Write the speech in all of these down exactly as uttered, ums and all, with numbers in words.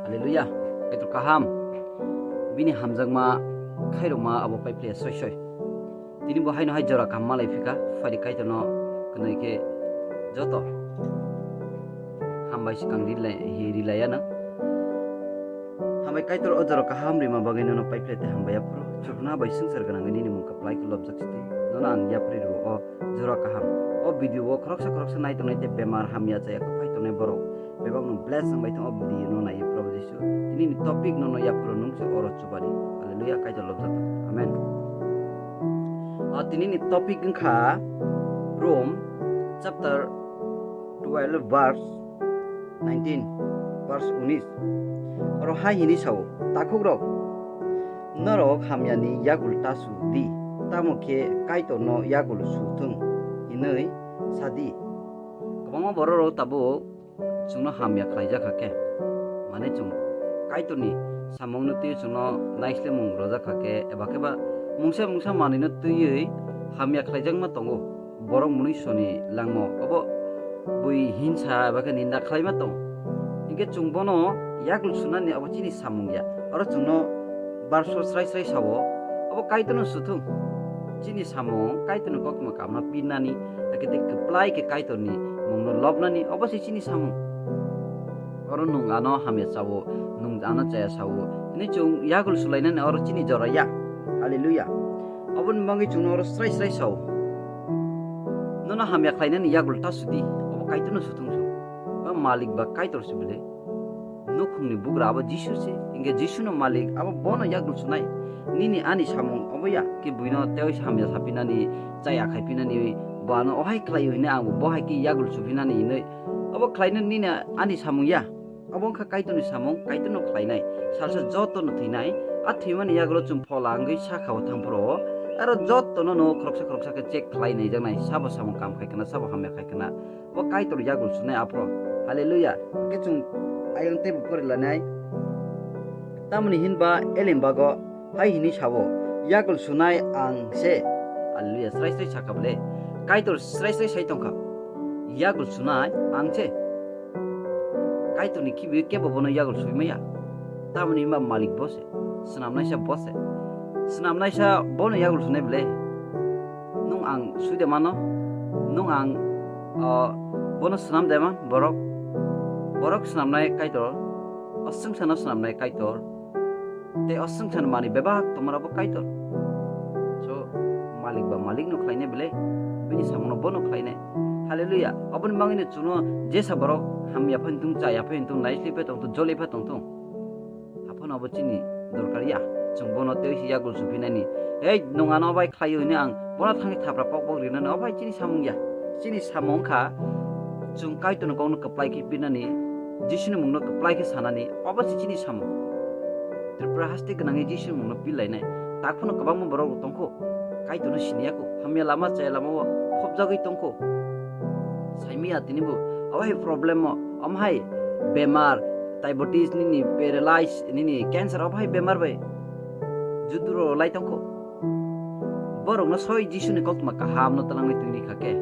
Hallelujah. Kaitor kaham. Bini hamjakma khairokma abo paiphle soi soi. Tini bo haino hai jora kaham malai phika, phari Kaitorno kwnwi khe joto hambai swkang rilai, hi rilaiya no. Hambai Kaitor o jora kaham rima bagwi nono paiphle tei hambai aphuru. Chukna bai swngchar gwnangwi nini mung kwplai khe lobjak sidi. Nono ang yapri rwo o jora kaham. O video o khoroksa khoroksa nai tongnai tei bemar hamya chaya kwphai tongnai borok bebak no bless wngbai thung o video no naiwi Probu Jisu. Tini ni topic nono yaphuru nung se oro chubadi. Hallelujah, Kaitor lobjak tong. Amen. O tini ni topic wngkha Rome chapter twelve verse nineteen, verse unis. Oro hai hini sao, takhukrok, norok hamyani yagul ta su di, tamo khe Kaitorno yagul su thung hinwi sadi. Kwbangma bororok tabuk chwngno hamya khlaijak kha khe, mane chwng Kaitorni samungno twiwi chwngno naislemung rojak kha khe, eba khe ba mungsa mungsa manwino twiwi hamya khlaijakma tongo. Borok mwnwisoni langmao obo bui hinsa eba khe ninda khlaima tong. Hinkhe chwng bono yakul sunani abo chini samung ya. Oro chwngno barso srai srai sao, obo Kaitorno suthung. Chini samung Kaitorni koktwma kamno pirnani, hakhe tei kwplai khe Kaitorni mungno lobnani, obo se chini samung. Oro nwng ano hamya sao, nwng ano chaya sao, hwnwi chwng yakul sulainani oro chini jora ya. Hallelujah. Oboni bagwi chwngno oro srai srai sao. Nono hamya khlainani yagul ta sudi, obo Kaitorno suthung so. Ba malik ba Kaitor se bwle. Nukhungni bugra abo Jisu se, hinkhe Jisuno malik abo bono yagul sunai. Nini ani samung obo ya, khe buino tei hamya sapinani, chaya khaipinani, bo ano ohai khlai hwnwi ang bo hai khe yagul supinani hinwi. Obo khlainani nini ani samung ya. Obo wngkha Kaitorni samung, Kaitorno khlainai. Salsa jotono thwinai, a thwimani yagulo chwng phola wngwi sakha-o thangphuru-o, aro jotono no khoroksa khoroksa khe check khlai naijaknai, sabo samung kam khai khna, sabo hamya khai khna. Bo Kaitor yagul sunai aphuru. Hallelujah. Hwnkhe chwng ayang teibo porilanai. Tamoni hinba Elimbago hai hini sao, "Yagul sunai ang se." Hallelujah. Srai srai sakha bole. Kaitor srai srai sai tongkha. Yagul sunai ang se. Kaitorni khibiwi kebo bono yagul sui maya. Tamoni hwnba malik bo se, swnamnaisa bo se. Swnamnaisa bono yagul sunai bole. Nwng ang sui de mano, nwng ang, o, bono swnam de man borok. Borok swnamnai Kaitor, o swngcharno swnamnai Kaitor. Tei o swngcharni manwi bebak tongmani bo Kaitor. So, malik ba malikno khlainai bele, bini samungno bono khlainai. Hallelujah. Oboni bagwino chwngno jesa borok hamya phai wngthung, chaya phai wngthung, naisli phai tongthung, joli phai tongthung. Aphano abo chini dorkar ya. Chwng bono tei si yagul suphinani. Hei, nwng ano bai khlai hwnwi ang bono thangwi thapra pok pok rinani, o bai chini samung ya. Chini samung wngkha chwng Kaitorni kokno kwplai khe pirnani, Jisuni mungno kwplai khe sanani, obo se chini samung. Tripura haste gwnangwi Jisuni mungno pir lainai. Takhwno kwbangma borok rok tongkho, Kaitorno siniya kho, hamya lama chaya lama o khopjagwi tongkho. Saimaya tini bo, obo hai problem o, omo hai bemar, diabetes nini, paralyze nini, cancer, obo hai bemar bai judu rok lai tongkho. Borokno soi Jisuni koktwma kahamno twlangwi twi rikha khe,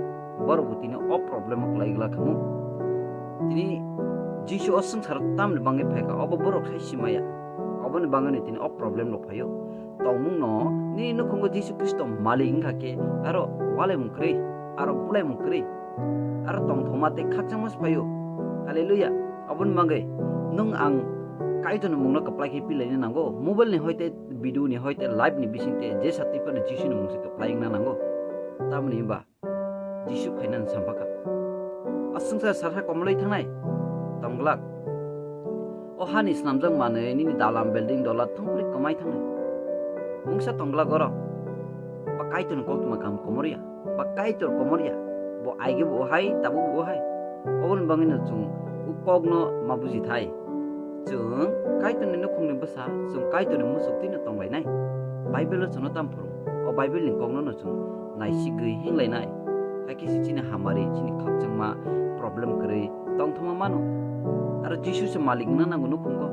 borok bo tini o problem o kwlai glak khamu. Tini Jisu o swngcharo tamni bangwi phaikha, obo borok sai simaya. Oboni bangwino tini o problem rok phaio. Tongmungno nini nukhungo Jisu Khristo malik wngkha khe, aro walaimung kwrwi, aro bulaimung kwrwi, aro tongthokma tei khakchangma se phaio. Hallelujah. Oboni bangwi nwng ang Kaitorni mungno kwplai khe pilaina nango. Mobile ni hoite, video ni hoite, live ni bisingte jesa twi phano Jisuni mung se kwplai wngna nango. Tamoni hwnba Jisu phainani sampakha. O swngchar sarha komolwi thangnai tongglak. O hani snamjak manwi nini dalam building dola thungwi kwmai thangnai. Mungsa tongglak oro. Ba Kaitorni koktwma kaham komorya. Ba Kaitor komorya. Bo aige bo hai, tabuk bo hai. Oboni bagwino chwng o kokno ma buji thai. Chwng Kaitorni nukhungni bwsa, chwng Kaitorni muchuk twino tonglainai. Bible-o chwngno tamo phuru? O Bible-ni kokno no chwng naisigwi hinglainai. Hai khe se chini hamari, chini khakchangma, problem kwrwi tongthoma mano. Aro Jisu se malik wngna nango nukhungo.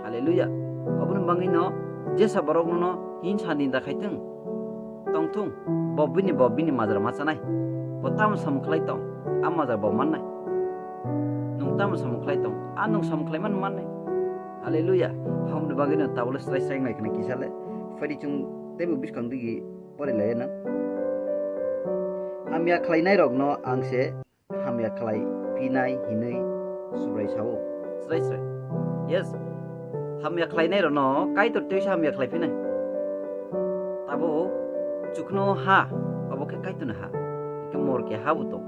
Hallelujah. Oboni bagwino jesa borok nono hinsa ninda khaithwng, tongthung, bo bini, bo bini majra ma chanai. Bo tamo samung khlai tong, a majra bo mannai. Nwng tamo samung khlai tong, a nwng samung khlai mano mannai. Hallelujah. Hamni bagwi no tabole srai srai nai kana kisale. Phadi chung teibo biskang digi pori lai na. Hamya khlainai rokno ang se hamya khlai phinai hinwi Subrai sao. Srai srai. Yes. Hamya khlainai rokno Kaitor tei hamya khlai phinai. Tabo chukno ha, abo khe Kaitorni ha. Ke mor ke ha bo tong.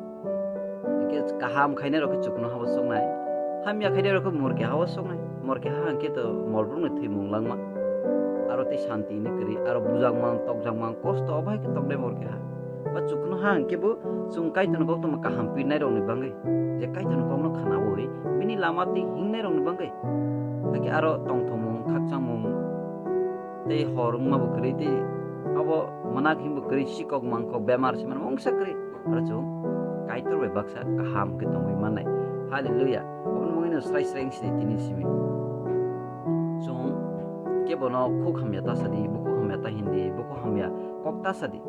Hingke kaham khainai rok khe chukno habo soknai. Hamya khainai rok khe mor keha o soknai. Mor keha hingke to mol brumni thwimung langma. Aro tei santi ni kwrwi, aro bujakmang, tokjakmang, kosto obo hai khe toknai mor keha. Ba chukno ha hingke bo chwng Kaitorni koktwma kaham pirnai rokni bagwi. Je Kaitorni kokno khnaui bini lama tei hingnai rokni bagwi. Hingke aro tongthokmung, khakchangmung tei hor wngma bo kwrwi tei abo mwnakhe bo kwrwi sikok mangkok bemar se mano mungsa kwrwi. Aro chwng Kaitor bai baksa kaham khe tongwi mannai. Hallelujah. Obono bagwino srai srai wngsinai tini simi. Chwng kebono khuk hamya ta sadi, bukhuk hamya ta hindi, bukhuk hamya kok ta sadi.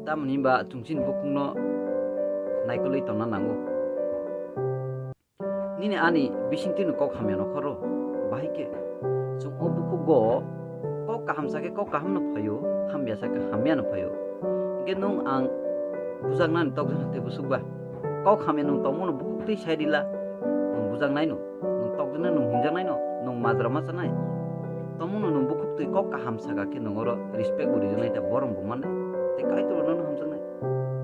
Tamoni hwnba chwng chini bukhukno naikolwi tongna nango. Nini ani bisingtwino kok hamya nokhoro, bahai khe chwng o bukhugo kok kaham sakhe kok kaham no phaio, hamya sakhe hamya no phaio. Hingke nwng ang bujaknani tokjaknai tei busuk ba? Kok hamya nwng tongmano bukhuk twi sai rila, nwng bujaknaino, nwng tokjaknai, nwng hinjaknaino, nwng majra ma chanai. Tongmano nwng bukhuk twi kok kaham saka khe nwng oro respect bo rijaknai ta borom bo mannai. Tei Kaitor bo nono hamjaknai.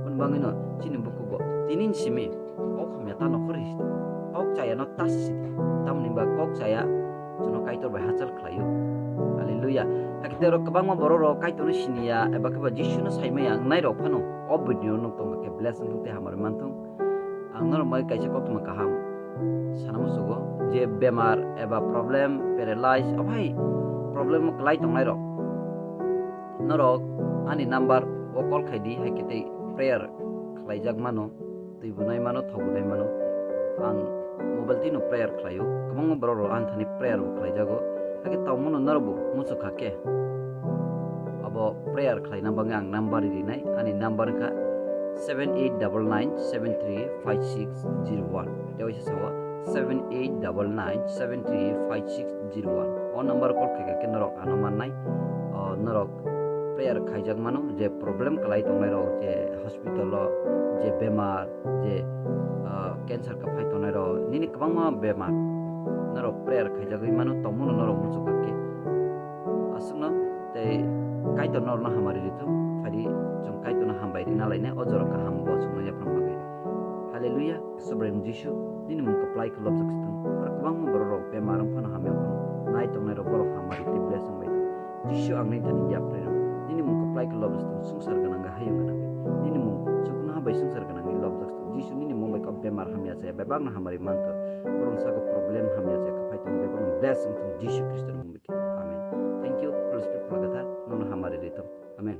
Boni bagwino chini bukhugo tini simi kok hamya ta nokhor ri sidi. Kok chaya no ta sidi. Tamoni ba kok chaya chwngno Kaitor bai hachal khlaio. Hallelujah. Hakhe tei oro kwbangma borok rok Kaitorno siniya eba khe ba Jisuno saimaya wngnai rok phano o video no tongkha khe bless wngthung tei hamari manthung. Ang norok bai kaisa koktwma kaham sana musugo je bemar eba problem, paralyze, obo hai problem kwlai tongnai rok. Norok ani number o call khai di, hai khe tei prayer khlaijak mano, twi bunai mano, thok bunai mano. Ang mobile twi no prayer khlaio, kwbangma borok rok ani thani prayer bo khlaijago. Hakhe tongmano norok bo muchuk kha khe abo prayer khlaina bagwi ang number rinai, ani number wngkha seven eight double nine seven three five six zero one. Tei waisa sao seven eight double nine seven three five six zero one. O number call khaikha khe norok ano mannai. O norok prayer khaijak mano, je problem kwlai tongnai rok, je hospital o je bemar, je, ah, cancer kwphai tongnai rok, nini kwbangma bemar norok prayer khaijagwi mano, tongmano norok muchuk kha khe. Aswkno tei Kaitor norokno hamari rithung, phadi chwng Kaitorno hambai rina lainai, o jora kaham bo chwngno yaphang bagwi. Hallelujah. Sovereign Jisu, nini mung kwplai khe lobjak se thung. Aro kwbangma borok rok bemar wng phano hamya wng phano nai tongnai rok borok hamari tei bless wng bai thung. Jisu, ang nini thani yapri rw. Nini mung kwplai khe lobjak se thung, swngchar gwnang khe hayung gwnang khe. Nini mung chuknoha bai swngchar gwnang khe lobjak se thung. Jisu, nini mung bai kok bemar hamya chaya, bebak no hamari man thung. Borok saka problem hamya chaya, kwphai tong bai borok bless wng thung Jisu Khristo ni mung bai khe. Amen. Thank you, Holy Spirit, Phalka Thar, nono hamari ri thung. Amen.